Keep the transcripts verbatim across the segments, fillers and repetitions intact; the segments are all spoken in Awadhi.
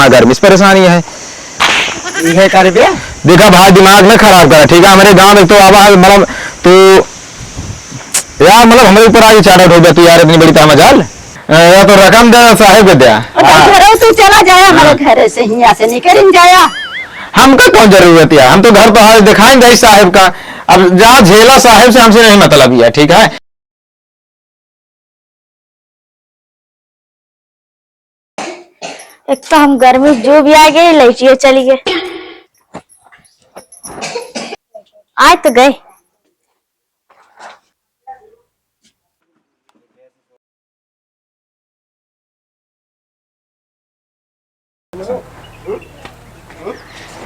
हाँ, गर्मी से परेशानी है। ये कर बे। देखा भाई, दिमाग न खराब करा, ठीक है? हमरे गाँव में तो आवा है, मतलब, तो यार, मतलब, हमरे ऊपर आगे चाटा उठो बे तू यार, इतनी बड़ी तामजाल। अ, या तो रकम दे, साहेब के दे। और हाँ। घरों से चला जाया, हमारे हाँ। घरे से, हियाँ से निकल जाया। हमका कौन जरूरत है? हम तो घर तो हाल दिखाएंगे ही साहेब का। अब जा झेला, साहेब से हमसे नहीं मतलब है, ठीक है? एक तो हम गर्मी जो भी आ गई, लाइटियो चली गई। आए तो गए।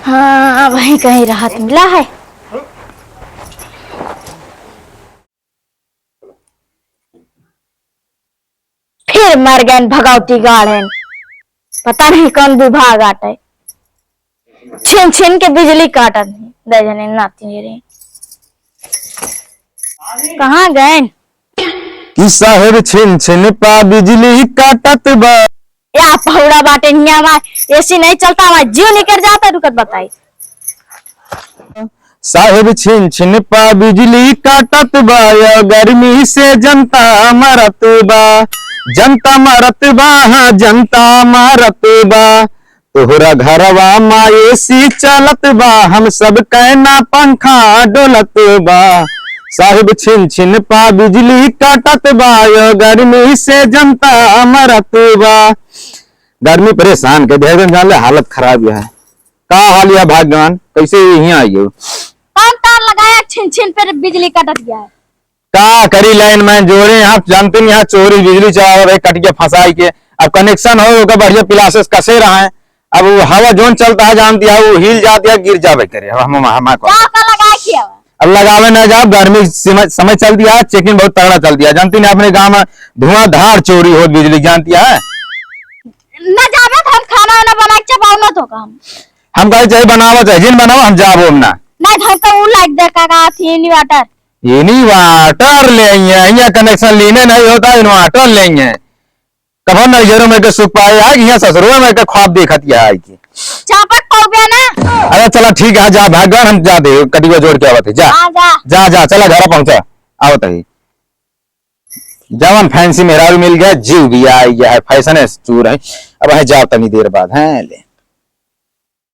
हाँ, वहीं कहीं राहत मिला है। फिर मर गए भगौती गाड़न, पता नहीं कौन विभाग आटे, छिन छिन के बिजली काटत हैं, दे जने नाती रे। कहाँ गए? कि साहेब छिन छिन पा बिजली काटत बा। या पहुड़ा बाटे हियाँ बा, एसी नहीं चलता, हमारा जीव निकल जाता, रुकत बताई। साहेब छिन छिन पा बिजली काटत बा, या गर्मी से जनता मरत बा, जनता मरत बा, हाँ, जनता मरत बा। तोहरा घरवा मा एसी चलत बा, हम सब कहना पंखा डोलत बा। साहेब छिन छिन पा बिजली काटत बा, यो गर्मी से जनता मरत बा। गर्मी परेशान के दे, जान ले हालत खराब है। का हाल है भगवान, कैसे हियाँ आइयो? कौन तार लगाया छिन छिन पे बिजली कटत गया है? का करी लाइन में जोड़े, आप जानते नहीं, यहाँ चोरी बिजली चला रहे, कटिया फंसाई के। अब कनेक्शन हो, ओकर बढ़िया पिलासेस कसे रहा है। अब वो हवा जोन चलता है, जानती है, वो हिल जाती है, गिर जावे करे। अब हम, हम, हम का का लगा के आवा? अब लगावे ना जाओ, गर्मी समय, समय चल दिया है, चेकिंग बहुत तगड़ा चल दिया है। जानती नहीं, अपने गाँव में धुआंधार चोरी होत बिजली, जानती है। ना जावे तो हम खाना वाना बना के चबाओ ना तो काम। हम कहे चाहे बनावा, चाहे जिन बनावा, हम जाबो हम ना। नहीं, घर का ऊ लाइट दे का, का थी इन्वर्टर। इन्वर्टर ले आई है, यहाँ कनेक्शन लेने नहीं होता, इन्वर्टर ले आई है। कभो नैहरों में के सुख पाए, आज यहाँ ससुरों में के ख्वाब देखत है आई के। चापक पौबे ना। अरे चला ठीक है, जा भगवान, हम जा दे, कटिया जोड़ के आवत है, जा। हाँ, जा। जा, जा, चला घर पहुँचा, आवत है। जवन फैंसी मेहरारू मिल गया, जीव भी आई गया है, फैशन है चूर है। अब है जाओ तनी देर बाद, हैं, ले।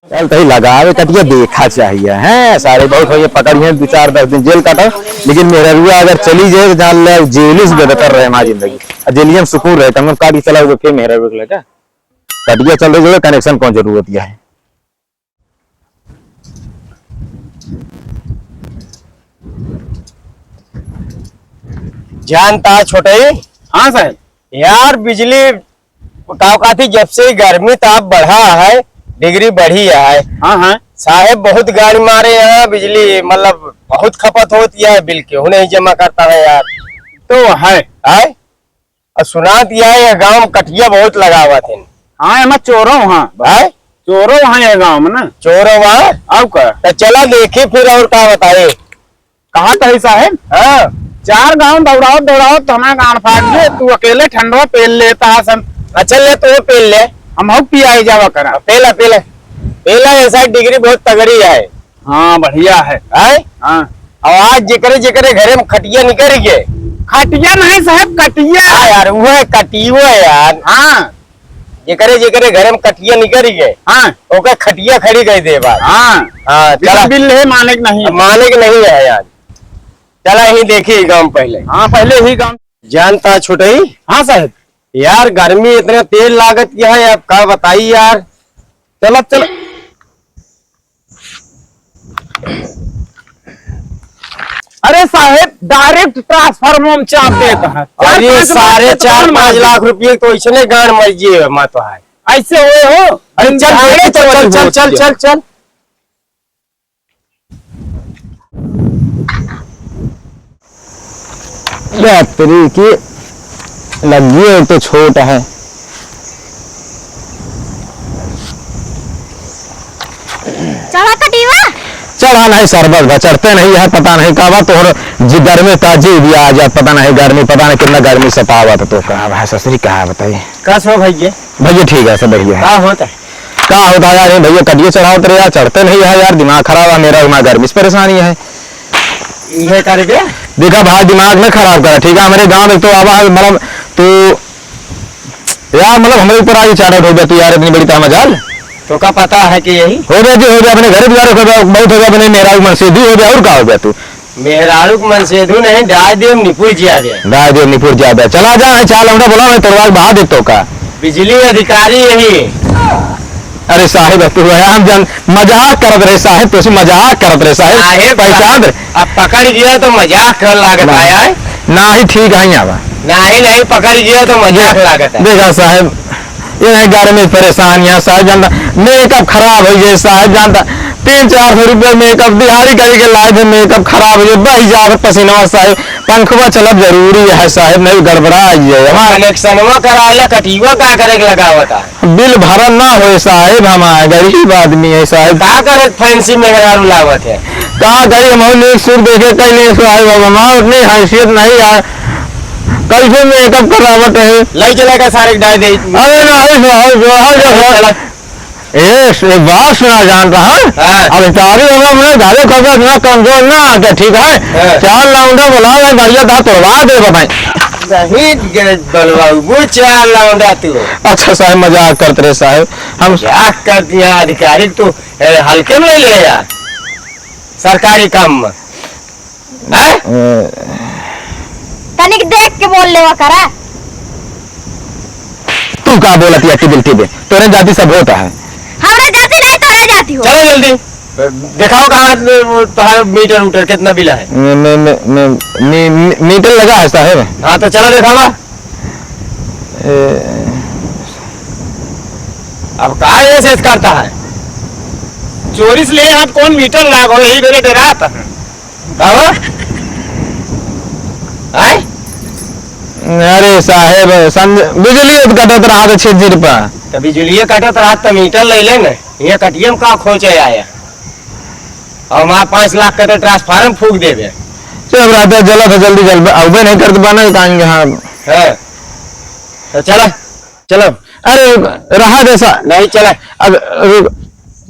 चल, तही लगावे कटिया देखा चाहिए, हैं? सारे बहुत हो ये पकड़ी हैं, दो चार दस दिन जेल काटा, लेकिन मेहररुआ अगर चली जाए तो जान ले जेल से बेहतर रहे हमारी जिंदगी। और जेलिया में सुकून रहे, कम से कम काट के चला हुआ फिर मेहररुआ के लगा। कटिया चल रही जो कनेक्शन कौन जरूरत है। जानता छोटे। हाँ साहब। यार बिजली का कहती, जब से गर्मी ताप बढ़ा है, डिग्री बढ़ी है। हाँ, हाँ। साहेब बहुत गाड़ी मारे यहाँ, बिजली मतलब बहुत खपत होती है, बिल क्यों नहीं जमा करता है यार? तो है। है? और सुनात यह है, यह गाँव में कटिया बहुत लगावत हैं। हाँ, एमा चोरो हाँ। है? चोरो हाँ ये गाँव में ना। चोरो हाँ? अब का? तो चला देखी फिर और का बताए। कहा कही साहेब? हाँ। चार गाँव दौड़ावत दौड़ावत तो हमारा गाँव फाट गए, तू अकेले ठंडवा पेल लेता है सन। अच्छा ले तू पेल ले। हम हक पियाई जावा करा। पेला, पेला। पेला ऐसा डिग्री बहुत तगड़ी है। हाँ, बढ़िया है। है? हाँ। अब आज जेकरे जेकरे घरे में खटिया निकल गए। खटिया नहीं साहेब, कटिया। हाँ यार, वो है कटियो है यार। हाँ। जेकरे जेकरे घरे में कटिया निकल गए। हाँ। ओकर खटिया खड़ी कर दे बात। हाँ। हाँ, बिना चला। बिल ले माने के नहीं। माने के नहीं है यार। चला ही देखी गाँव पहले। हाँ, पहले ही गाँव। जानता छोटई? हाँ साहेब। यार गर्मी इतना तेज लागत क्या है, अब का बताई यार। चला, चला। अरे साहेब, डायरेक्ट ट्रांसफार्मर में चाप देता है। चार अरे पाँच लाख साढ़े के तो चार कौन पाँच मार लाख रुपये तो इसने गांड मर गए, मैं तो है। ऐसे हुए हो? अरे चल, अरे चल, चल, चल, चल, चल, चल। रात्रि की लग्गी है तो छोट है। चढ़ा कटिया? चढ़ा नहीं सरबत बा, चढ़ते नहीं है, पता नहीं का बा, तोहर जी गर्मी का जी भी आ जा, पता नहीं गर्मी, पता नहीं कितना गर्मी सतावत तो का भाई ससुरी कहा बताइए। का सो भैया? भैया ठीक है, सब बढ़िया है। का होता है? का होता है यार, ये भैया कटिया चढ़ावत रहे यार, चढ़ते नहीं है यार, दिमाग खराब है मेरा, मैं गर्मी से परेशानी है। ये कर दे। देखा भाई, दिमाग न खराब करा, ठीक है? हमरे गाँव में तो आवा है, मतलब, तो यार, मतलब, हमरे ऊपर आगे चाटा हो गया तू यार, इतनी बड़ी तामजाल। तो का पता है कि यही? हो गया जी, हो गया, अपने घर भी यार, हो गया, बहुत हो गया, अपने मेरा मन से भी हो गया, और का हो गया तू? मेहरारू के मनसेधू नहीं, डाय देव निपुर जिया दे। डाय देव निपुर जिया दे। चला जा, है चार लौंडा बोला, मैं तोड़वा के बहा दे तो का। बिजली अधिकारी यही। अरे साहेब, अब तू है, हम जान, मजाक करत रहे साहेब, तो से मजाक करत रहे साहेब। साहेब, पहचान रहे। अब पकड़ गया तो मजाक कर लागत ना। आया है। ना ही ठीक है यहाँ बा। ना ही नहीं पकड़ गया तो मजाक लागत है। देखा साहेब, ये है घर में परेशान यहाँ साहेब जानता, मेकअप खराब हो गए साहेब जानता, तीन चार सौ रुपये मेकअप दिहाड़ी करके लाए थे, मेकअप खराब हो गए, बही जात पसीनवा साहेब, पंखवा चलब जरूरी है साहेब, नहीं गड़बड़ा है हमारा। कनेक्शनवा करा ले, कटियवा का करे के लगावता? बिल भरल ना होए साहेब, हम गरीब आदमी है साहेब। का करे फैंसी मेहरारू लावत है? का करी, हम और नेक सुख देखे कहीं नहीं साहेब, अब हमार उतनी हैसियत नहीं है। कैसे मेकअप करावत है? लई चला का सारे डाय दे। अरे ना, अरे ना, अरे ना, अरे ना। चला। ए, एक बात सुना जानता है? हाँ। अब तारी होगा, मैं गाड़ी खबर ना कमजोर ना आके, ठीक है? हाँ। चार लौंडा बुला ले, गाड़िया दा तोड़वा दे भाई। नहीं, गलवाऊ, वो चार लौंडा तू। अच्छा साहेब, मजाक करत रहे साहेब। हम मजाक कर दिया अधिकारी, तू, ए, हल्के में ले यार सरकारी काम में। हैं? ए, तनिक देख के बोल लेवा करा। तू का बोलत या टिबिल टिबिल? तोरे जाति सब होता है। हमरा जाति नहीं, तोरे जाति हो। चलो जल्दी। दिखाओ कहाँ वो तुम्हारा मीटर उटर कितना बिल है? मे-, मे-, मे-, मे-, मे-, मे-, मीटर लगा है साहेब। हाँ, तो चलो दिखावा। ए, अब का ऐसे करता है? चोरी से ले हाथ कौन मीटर लागो, यही मेरे डरात है। बाबा? आय? अरे साहेब, संज-, बिजली कटत रहा तो छिर छिर पा। तो बिजलिए कटत रहा तो मीटर ले ले न। ये कटियम का खोचे आया? और हमारा पाँच लाख का तो ट्रांसफार्मर फूंक देबे। चल, अब रात जला था, जल्दी जल, अबे नहीं करते बना, कान के, हाँ। हाँ। तो चला, चलो। अरे, रहा जैसा। नहीं चला। अब, रुक,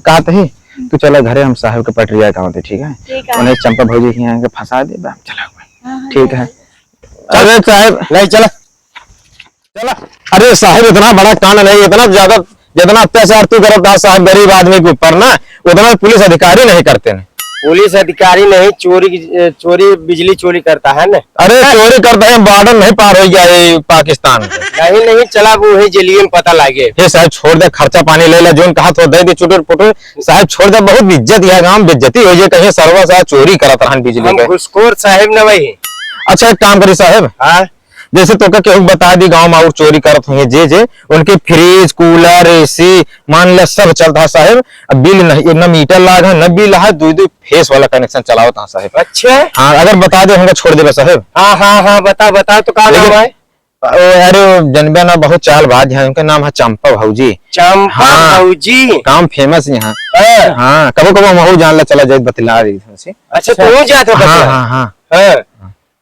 कहा तो ही, तू चला घरे, हम साहेब के पटरिया गाँव दे, ठीक है? ठीक है। उन्हें चंपा भौजी के यहाँ के फंसा दे, बा, चला। हाँ, हाँ, ठीक है। चल। अरे साहेब। नहीं, चला। चला। अरे साहेब, इतना बड़ा कांड नहीं, इतना ज्यादा, जितना अत्याचार तू करत रहा साहेब गरीब आदमी के ऊपर ना, उतना पुलिस अधिकारी नहीं करते हैं। पुलिस अधिकारी नहीं, चोरी की, चोरी, बिजली चोरी करता है ना। अरे, चोरी करता है, बॉर्डर नहीं पार हो गया है पाकिस्तान के। नहीं, नहीं, चला, वो है जेलिए में पता लागे। हे साहेब, छोड़ दे, खर्चा पानी ले ले, जोन कहा तो दे दे, चुटुर पुटुर। साहेब, छोड़ दे, बहुत इज्जत यह गाँव में बेइज्जती हो जाए, कहीं सरवा साहेब चोरी करत रहन बिजली हम पे। घुसखोर साहेब ना भाई। अच्छा, एक काम करी साहेब। हाँ। जैसे तोका केहू बता दी गाँव में और चोरी करत हुए जे जे, उनके फ्रिज, कूलर, एसी, मान ले सब चलता है साहेब। अब बिल नहीं, न मीटर लाग है, न बिल है, दुई दुई फेस वाला कनेक्शन चलावत है साहेब। अच्छा। हाँ, अगर बता दे हमका छोड़ देबे साहेब। हाँ, हाँ, हाँ, बता, बता तो का नाम लेकिन है? ओ, अरे, जनबे ना बहुत चालबाज है, उनका नाम है चंपा भौजी। चंपा हाँ, भौजी? काम फेमस यहाँ। हाँ। हाँ, कबो कबो हम और जान ला चला जाए बतला रही थी। अच्छा, तू जात हो हाँ, बतला? हाँ, हाँ। हाँ।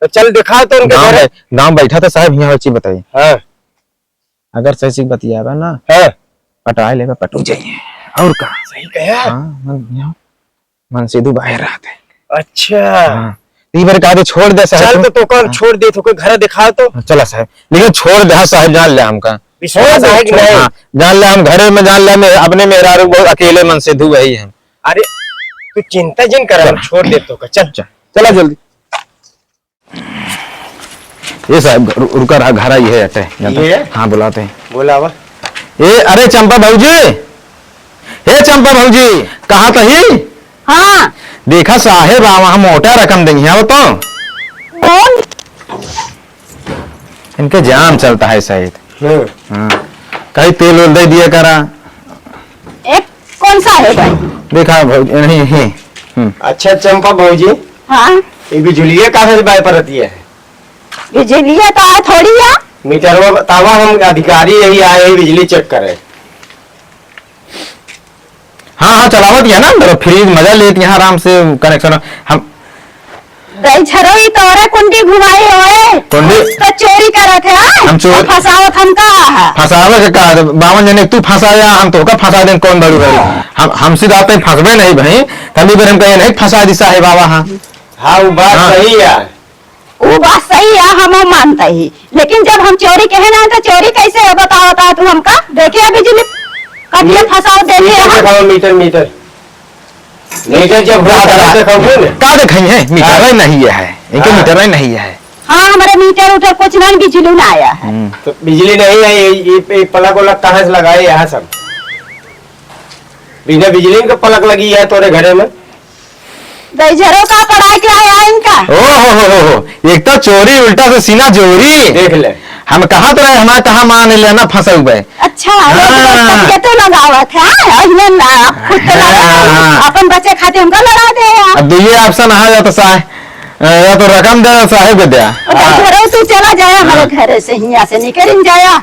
तो चल दिखा तो उनके गाँव घरे। बै-, गाँव बैठा था साहेब, यहाँ चीज बताइए। हाँ। अगर सही चीज बतियाबा ना, हाँ। पटाए लेबा, पटू जाइए। और का? सही कहा। हाँ, मन, यहाँ मन से दू बाहर रहते। अच्छा। हाँ। तो ये बार कहा दे छोड़ दे साहेब चल तुम। तो, तो कल हाँ। छोड़ दे, तो कोई घर दिखा तो। हाँ, चला साहेब। लेकिन छोड़ दे, हाँ साहेब, जान ले हमका। विश्वास है कि नहीं? हाँ, जान ले हम घरे में, जान ले मैं अपने मेहरारू बहुत अकेले मन से दू वही हम। अरे, तू चिंता जिन कर, हम चल। छोड़ दे तो का। चल। चल। चला जल्दी। ये साहब, रु-, रुका रहा, घर आई है, अटे, जानता? ये? हाँ, बुलाते हैं। बोलावा। ए, अरे चंपा भौजी, हे चंपा भौजी, कहाँ तही? हाँ। देखा साहेब, आ वहाँ मोटा रकम देंगे, हाँ बताओ। कौन? इनके जाम चलता है शायद। हम्म। हाँ। कहीं तेल वेल दे दिया करा। ए, कौन सा है भाई? देखा भौजी, नहीं है। हम्म। अच्छा चंपा भौजी। हाँ। ये बिजुलिया काहे से बाय पर रहती है? बिजुलिया तो है थोड़ी है। मीटरवा बतावा, हम अधिकारी यही आए हैं बिजली चेक करे। हाँ, हाँ, चलावत है ना, मेरा फ्रिज मजा लेत यहाँ आराम से कनेक्शन। हम, दई झरो, ई तोरे कुंडी घुमाई होए। कुंडी? तो चोरी करत है, हाँ? हम चोर- फंसावत हमका है। फंसावे के का? बावन जने तू फंसाया, हम तोहका फंसा दें, कौन बड़ू है? हम, हमसे तो आप फंसबे नहीं भई, तभी पर हम कहे नहीं फंसा दी साहेब बाबा, हाँ। हाँ, वो बात हाँ। सही है। वो बात सही है, हम मानते ही, लेकिन जब हम चोरी कहे ना, तो चोरी कैसे है? बताओ, बताओ तू हमका। देखिए बिजली, कटिया मीटर फंसाओ, देखिए हम। दिखाओ, मीटर, मीटर। मीटर जब का हुआ, तब देखा? देखा हुआ ना? का देखाई है? मीटर हाँ। ही नहीं है, इनके हाँ। मीटर ही नहीं है। हाँ, हमारे मीटर उटर कुछ नहीं, बिजली ना आया है। हम्म। तो बिजली नहीं है, ये, ये, ये प्लग उलग कहाँ से लगाए यहाँ सब? बिना बिजली के प्लग लगी है तोरे घरे में? दई झरो का पढ़ाई के आया इनका? ओ हो हो हो हो, एक तो चोरी उल्टा से सीना जोरी। देख ले। हम कहा तो रहे, हमारा कहा मान लेना फंसल बे। अच्छा, हाँ। रोज रोज तबीयत तो लगावत है, हाँ, इन्हें ना, खुद तो लगा, हाँ। अपन बच्चे खातिर हमका लड़ा दे यार। अब दुइये option आ जाता साहब, या तो रकम दे, साहेब के दे। अब हाँ। घरों से चला जाया, हमारे हाँ। घर से, हियाँ से निकल जाया।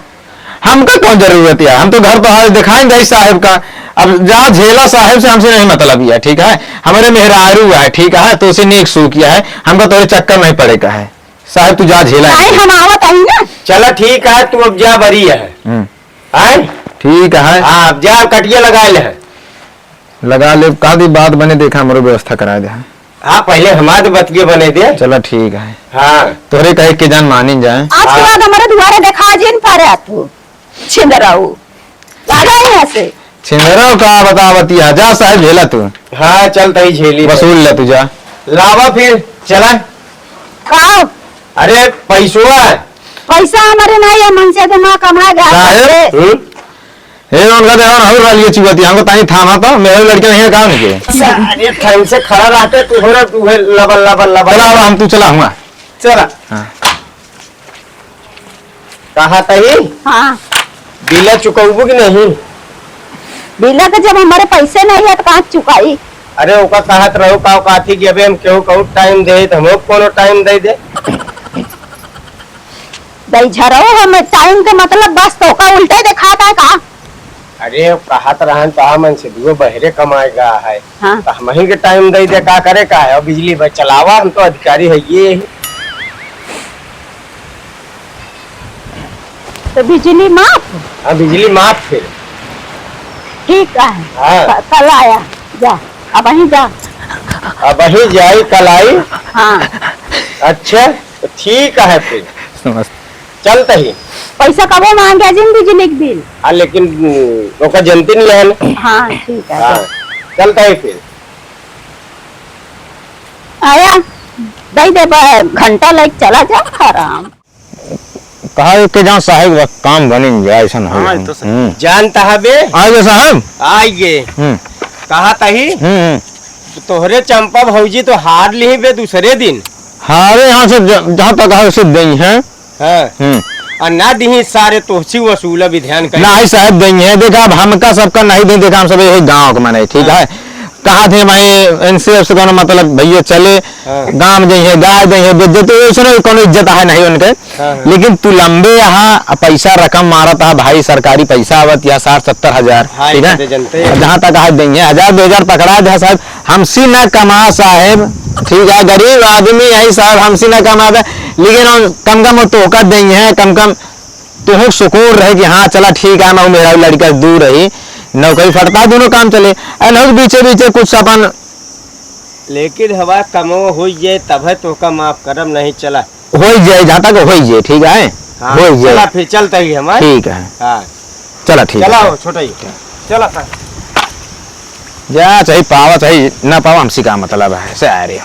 हमका कौन जरूरत है, हम तो घर तो हाल दिखाएंगे ही साहेब का। अब जा झेला साहेब से, हमसे नहीं मतलब है, ठीक है, हमारे मेहरारू है, ठीक है, तो उसे नेक सू किया है, हमका तोरे चक्कर नहीं पड़े का है। साहब, तू जा झेला। काहे हम आवत हई ना। चला ठीक है, तू अब जा बरी है। हम्म। आए? ठीक है। हाँ, अब जा कटिया लगा ले है। लगा ले, का दी बात बने, देखा हमरो व्यवस्था करा दे। हाँ, पहले हमार तो बतिये बने दे। चला ठीक है। हाँ। तोहरे कहे के जान मानिन जाए। आज के हाँ। बाद हमारे दुआरे देखा जिन पारे तू। छिंदराऊ। भागा यहाँ से। छिंदराऊ का बतावत है, जा साहब झेला तू। हाँ, चल तही झेली। वसूल ले तू जा। लावा फिर, चला। का? अरे, पैसवा। पैसा हमारे नहीं है, मन से तो माँ कमाए जा साहब। सकते। हम्म? हे, उनका देवर और वाली चुगती, हमको ताई थामा तो, मेरे लड़के नहीं है, काम नहीं के। अरे, ठंड से खड़ा रहते, तू हो रहा, तू है लबल, लबल, लबल। चला, अब हम तू चला हुआ। चला। हाँ। कहा तही? हाँ। बिला चुकौबू कि नहीं? बिला के जब हमारे पैसे नहीं है तो कहाँ चुकाई? अरे ओका कहत रहो का काथी कि अबे हम केहू कहू टाइम दे तो हमको कोनो टाइम दे दे। दई झरो हम टाइम के मतलब बस तोका उल्टे देखाता है का? अरे कहत रहन तो आ मन से दुगो बहरे कमाए गा है। हाँ। तो हमही के टाइम दे दे का करे का है? और बिजली बस चलावा, हम तो अधिकारी है ये। तो बिजली माफ? हाँ, बिजली माफ फिर। ठीक है। हाँ। क-, कल आया, जा, अबहीं जा। अबहीं जाई, कल आई? हाँ। अच्छा, तो ठीक है फिर। नमस्ते। चलत ही। पैसा कबो मांगे जिन बिजली के बिल। हाँ, लेकिन, हम्म, ओका जनती नहीं है ना। हाँ, ठीक है, हाँ, जा। चलत ही फिर। आया, दे दे, ब-, घंटा लाइक चला जा, आराम। कहा एक के जहाँ साहेब का काम बनिन जाए, ऐसा ना हो। हाँ, ये तो सही। हम्म। जानता है बे? आइए साहब। आइए। हम्म। कहा तही? हम्म, हम्म। तोहरे चंपा भौजी तो हार ली बे दूसरे दिन। हारे यहाँ से ज-, जहाँ तक है उसे देई है। हाँ। हम्म। और ना दिही सारे तोहसी वसूला विधान करी। नहीं साहब देई है, देखा अब हमका सबका नहीं देई, देखा हम सब यही गाँव के माने, ठीक हाँ। है। कहा थे भाई एनसीएफ से कोनो मतलब भैया चले, हाँ। गाँव में जइहे, गाय दइहे, बेच दे, तो ऐसे नहीं कोनो इज्जत है नहीं उनके। हाँ, हाँ। लेकिन तू लंबे यहाँ पैसा रकम मारत है भाई, सरकारी पैसा आवत या साठ सत्तर हजार, हाँ, ठीक है? इज्जत जनते हैं। जहाँ तक है देइहे, हजार दो हजार पकड़ा दे साहब, हमसे ना कमा साहेब, ठीक है? गरीब आदमी है साहब, हमसे ना कमा दे, लेकिन हम कम कम तोहका देइहे, कम कम तोहू सुकून रहे कि हाँ, चला ठीक है, मैं मेरा लड़का दूर रही, नौकरी फटता, दोनों काम चले। अरे नहीं, बीचे बीचे कुछ अपन लेकिन हवा कमो होई जाए, तब है तोहका माफ करब, नहीं चला। होई जाए, जहाँ तक होई जाए, ठीक है? हाँ, होई जाए। चला फिर चलता ही हमार। ठीक है। हाँ। चला, ठीक चला है। हो, छोटा ही। चला सर। जा, चाहे पावा, चाहे ना पावा, हमसे का मतलब है, से आ रहे हो।